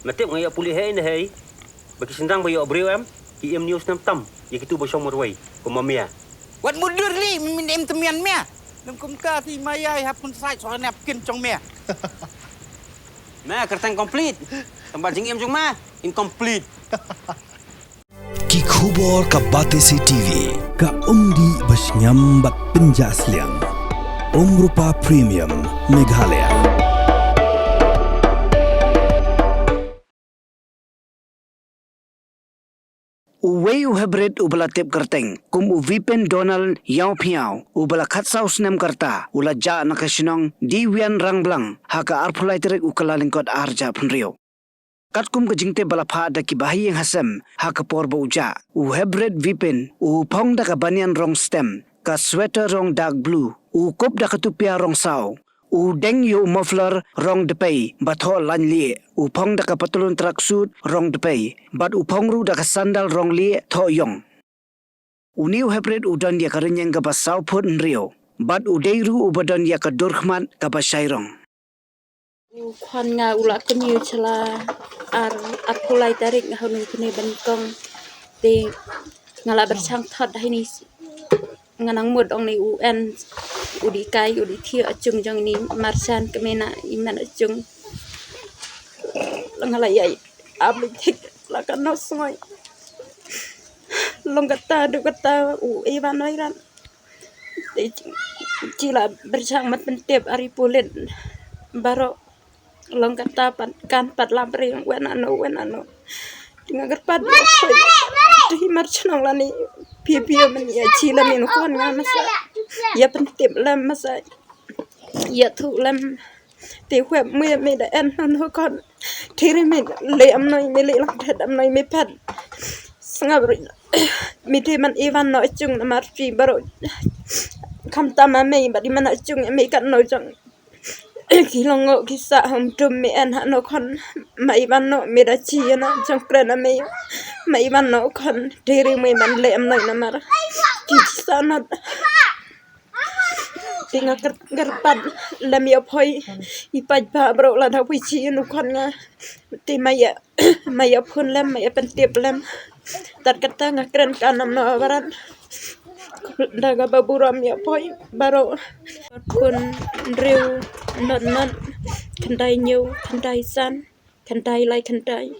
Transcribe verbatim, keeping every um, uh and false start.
Me tip nga ïoh pule hei ne hei. Ba ki shynrang ba ïoh briew em, ki im news nam tam ïa kitu ba shong marwei kum ma mia. Wat mudur li, min im temian mia. Nang kumta ti maya hap kun sai soal ne kin chong mia. Me kerteng complete. Tempat jing im jong ma incomplete. Ki khubor ka Batesi T V. Ka umdih ba sngem bad pynjah sliang. Umrupa Premium Meghalaya. Uwei u hybrid uba la tip kyrteng kum u Vipin Donald Yaw Phiaw, uba la khatsaw snem ka rta, u la jah na ka shnong Diwian Rangblang ha ka arphew lai tarik u Kyllalyngkot arhajar arphew hynriew. Katkum ka jingtip ba la phah da ki bahaïing hasem ha ka por ba u jah, u hybrid Vipin u phong da ka banian rong stem, ka sweater rong dark blue, u kup da ka tupia rong saw, u deng ïa u muffler rong dpei ba thoh lain lieh, u phong da ka patlun tracksuit rong dpei bad u phong ruh da ka sandal rong lieh thoh ïong. Une u hybrid u don ïa ka rynïeng kaba saw phut hynriew bad u dei ruh uba don ïa ka dur khmat kaba shai rong. U khon nga u la kynnoh sha la ar, arphew lai tarik ha une u kynnoh ba nyngkong. Te nga la pyrshang thot ha ine, nga nang mut ong ne u en, u dei kai, u dei thiah jong jong ine marjan kmie na i man jong. Nga la ïai ap lynti la ka nongshong. Long kata du kata u Ivan Noiran. Te ki la pyrshang ban pyntip ha ri pulit baroh. Long kata pat kan pat la briew wen ano wen ano. Te nga kyrpad ïa phi, te hi mar chnong lane phi phi ïa men ïa chi la men khon nga masa. Ïa pyntip lem masa. Ïathuh lem. Te wep me me da en hano khon. Te re me leh amnoi me leh lang thet amnoi me phet. Sngap ruh. Me te man Ivan no chung namar chi baroh. Khamtam ma me bad i man chung me kat no jong. Ki long ngo ki sa hom tum me en hano khon. Ma Ivan no me da chi na jong kren na me. Ma Ivan no khon. Te re me man leh amnoi namar. Ki sa not. Te nga kyrpad lem ïa phi i paidbah baroh lada phi sngewthuh khon nga. Te ma ïa, ma ïa phone lem, ma ïa pyntip lem. Tad kata nga kren kan ym noh baroh. Da kaba burom ïa phi baroh. Phone hynriew, not not, khyndai hynñiew, khyndai san, khyndai lai khyndai.